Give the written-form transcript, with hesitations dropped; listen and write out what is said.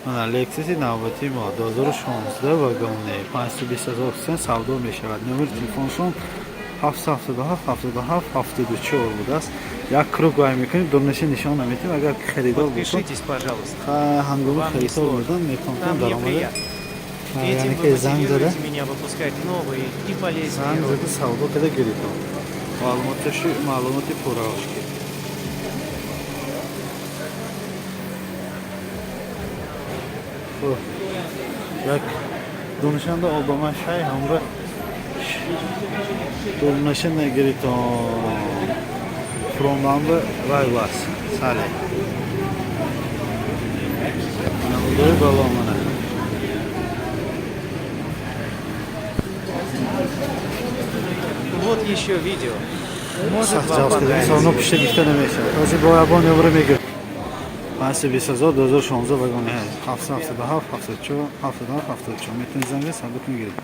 Мана Лексуси навбати мо 2016, вагоне, 520 ҳазор сен савдо мешавад. Номери телефоншон 777 77 74 будааст. Як круг вай мекунем, дурнаши нишон наметем. Агар харидор бошад, Подпишитесь, пожалуйста. Ҳангоми Вам не харидор сложно. будан метавонтон А мне даромада. приятно. Этим Яъне вы ки занг зада, мотивируете меня выпускать новые и полезные занг ролики. зада, савдо када гиритон. Маълумоташи, маълумоти пурраош ки. Хуб, як донишанда обама шай ҳамра дурнаша нагиритон. Фронданба вай вас сале. Намудои бало мана. Вот еще видео. Может, Сахт вам ҷавз кардем. понравится. Соно пишта гифта намешавад. Ҳозир бо ябон ёбра мегирд. 520 ҳазор, 2016, вагони, 777 74 77 74. Метавонед занг, савдо кунед, гиред.